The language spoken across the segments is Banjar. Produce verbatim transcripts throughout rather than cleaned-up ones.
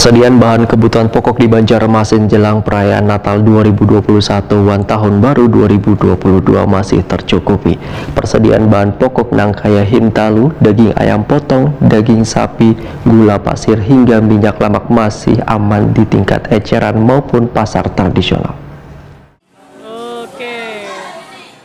Persediaan bahan kebutuhan pokok di Banjarmasin jelang perayaan Natal dua ribu dua puluh satu wan Tahun Baru dua ribu dua puluh dua masih tercukupi. Persediaan bahan pokok nang kaya hintalu, daging ayam potong, daging sapi, gula pasir, hingga minyak lamak masih aman di tingkat eceran maupun pasar tradisional.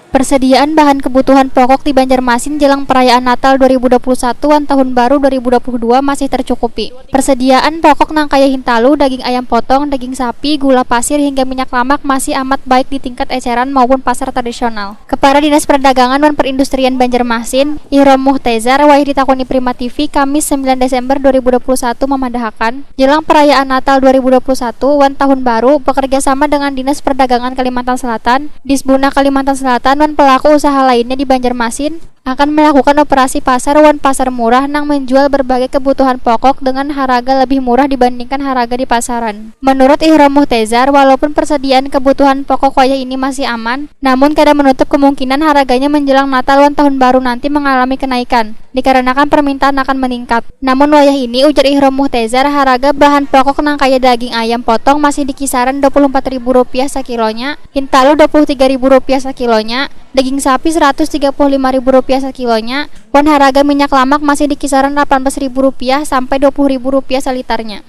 Persediaan bahan kebutuhan pokok di Banjarmasin jelang perayaan Natal dua ribu dua puluh satu wan Tahun Baru dua ribu dua puluh dua masih tercukupi. Persediaan pokok nang kaya hintalu, daging ayam potong, daging sapi, gula pasir, hingga minyak lamak masih amat baik di tingkat eceran maupun pasar tradisional. Kepala Dinas Perdagangan wan Perindustrian Banjarmasin, Ihrom Muhtezar, wayah ditakuni Prima T V, Kamis, sembilan Desember dua ribu dua puluh satu, mamadahakan, jelang perayaan Natal dua ribu dua puluh satu wan Tahun Baru, bekerja sama dengan Dinas Perdagangan Kalimantan Selatan, Disbunag Kalimantan Selatan, wan pelaku usaha lainnya di Banjarmasin akan melakukan operasi pasar wan pasar murah nang menjual berbagai kebutuhan pokok dengan haraga lebih murah dibandingkan haraga di pasaran. Menurut Ihrom Muhtezar, walaupun persediaan kebutuhan pokok wayah ini masih aman, namun kada menutup kemungkinan haraganya menjelang Natal wan Tahun Baru nanti mengalami kenaikan, dikarenakan permintaan akan meningkat. Namun wayah ini, ujar Ihrom Muhtezar, haraga bahan pokok nang kaya daging ayam potong masih di kisaran dua puluh empat ribu rupiah sakilonya, hintalu dua puluh tiga ribu rupiah sakilonya, daging sapi seratus tiga puluh lima ribu rupiah sakilonya, wan haraga minyak lamak masih di kisaran delapan belas ribu rupiah sampai dua puluh ribu rupiah salitarnya.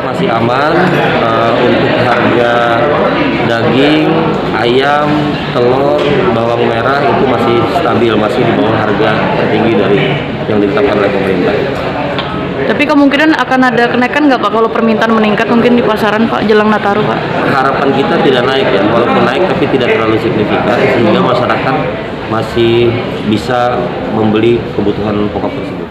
Masih aman, eh, untuk harga daging, ayam, telur, bawang merah itu masih stabil, masih di bawah harga tertinggi dari yang ditetapkan oleh pemerintah. Tapi kemungkinan akan ada kenaikan nggak Pak kalau permintaan meningkat mungkin di pasaran Pak jelang Nataru Pak? Harapan kita tidak naik ya, walaupun naik tapi tidak terlalu signifikan sehingga masyarakat masih bisa membeli kebutuhan pokok tersebut.